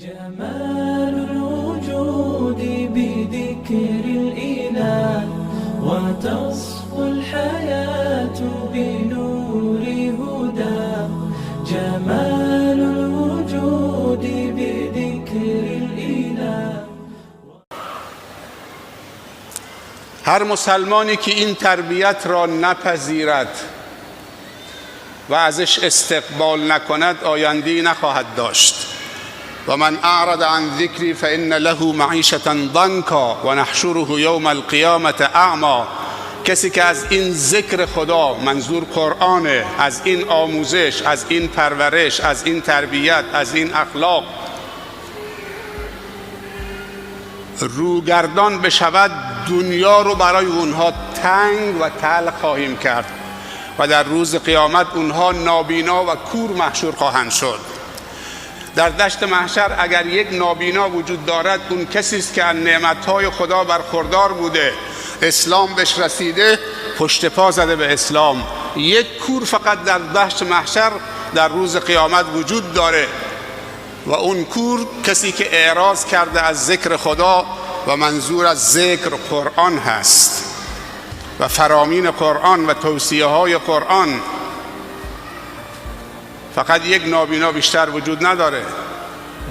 جمال الوجود بذكر الإله وتصفو الحياة بنور هدى جمال الوجود بذكر الإله. هر مسلمانی که این تربیت را نپذیرد و ازش استقبال نکند آینده‌ای نخواهد داشت. و من اعرض عن ذکری فان له معیشة ضنکا و نحشره یوم القیامة اعمی. کسی که از این ذکر خدا، منظور قرآنه، از این آموزش، از این پرورش، از این تربیت، از این اخلاق روگردان بشود، دنیا رو برای اونها تنگ و تلخ خواهیم کرد و در روز قیامت اونها نابینا و کور محشور خواهند شد. در دشت محشر اگر یک نابینا وجود دارد، اون کسی است که از نعمت‌های خدا برخوردار بوده، اسلام بهش رسیده، پشت پا زده به اسلام. یک کور فقط در دشت محشر در روز قیامت وجود داره و اون کور کسی که اعراض کرده از ذکر خدا و منظور از ذکر قرآن هست و فرامین قرآن و توصیه های قرآن. فقط یک نابینا بیشتر وجود نداره.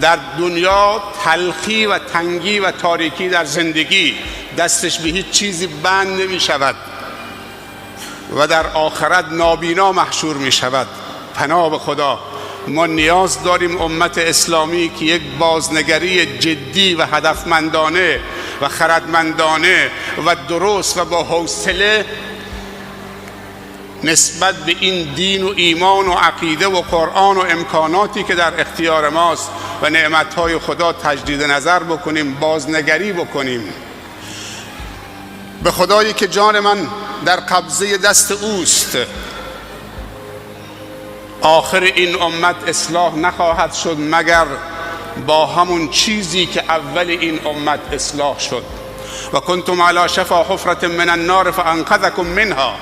در دنیا تلخی و تنگی و تاریکی در زندگی، دستش به هیچ چیزی بند نمی شود و در آخرت نابینا محشور می شود. پناه به خدا. ما نیاز داریم امت اسلامی که یک بازنگری جدی و هدفمندانه و خردمندانه و درست و با حوصله نسبت به این دین و ایمان و عقیده و قرآن و امکاناتی که در اختیار ماست و نعمتهای خدا تجدید نظر بکنیم، بازنگری بکنیم. به خدایی که جان من در قبضه دست اوست، آخر این امت اصلاح نخواهد شد مگر با همون چیزی که اول این امت اصلاح شد. و کنتم علی شفا حفرة من النار فانقذکم منها.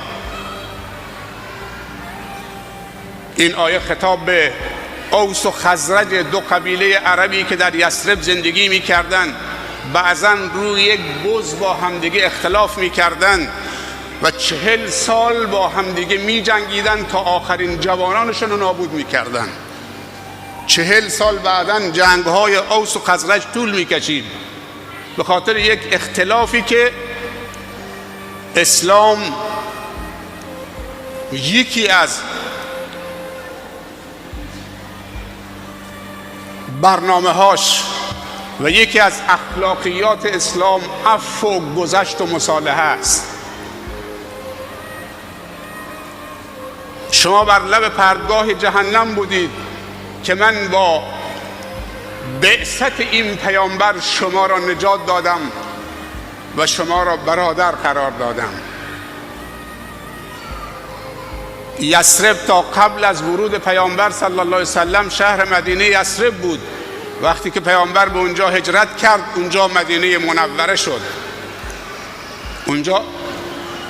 این آیه خطاب به اوس و خزرج، دو قبیله عربی که در یثرب زندگی می‌کردند، بعضاً روی یک بز با همدیگه اختلاف می‌کردند و 40 سال با همدیگه می‌جنگیدند تا آخرین جوانانشون رو نابود می‌کردند. 40 سال بعداً جنگ‌های اوس و خزرج طول می‌کشید به خاطر یک اختلافی که اسلام یکی از برنامه‌هاش و یکی از اخلاقیات اسلام عفو و گذشت و مصالحه است. شما بر لب پرتگاه جهنم بودید که من با بعثت این پیامبر شما را نجات دادم و شما را برادر قرار دادم. یثرب تا قبل از ورود پیامبر صلی الله علیه وسلم شهر مدینه یثرب بود. وقتی که پیامبر به اونجا هجرت کرد، اونجا مدینه منوره شد. اونجا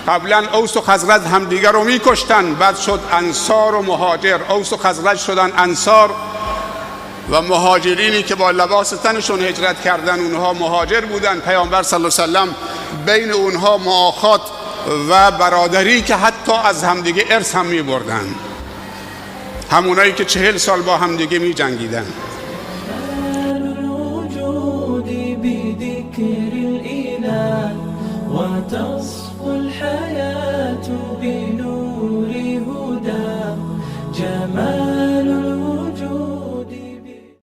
قبلا اوس و خزرج همدیگر رو میکشتن، بعد شد انصار و مهاجر. اوس و خزرج شدن انصار و مهاجرینی که با لباس تنشون هجرت کردن اونها مهاجر بودن. پیامبر صلی الله علیه وسلم بین اونها مؤاخات و برادری که حتی از همدیگه ارث هم میبردن، همونایی که 40 سال با همدیگه میجنگیدن. وتصفو الحياة بنور هدى جمال.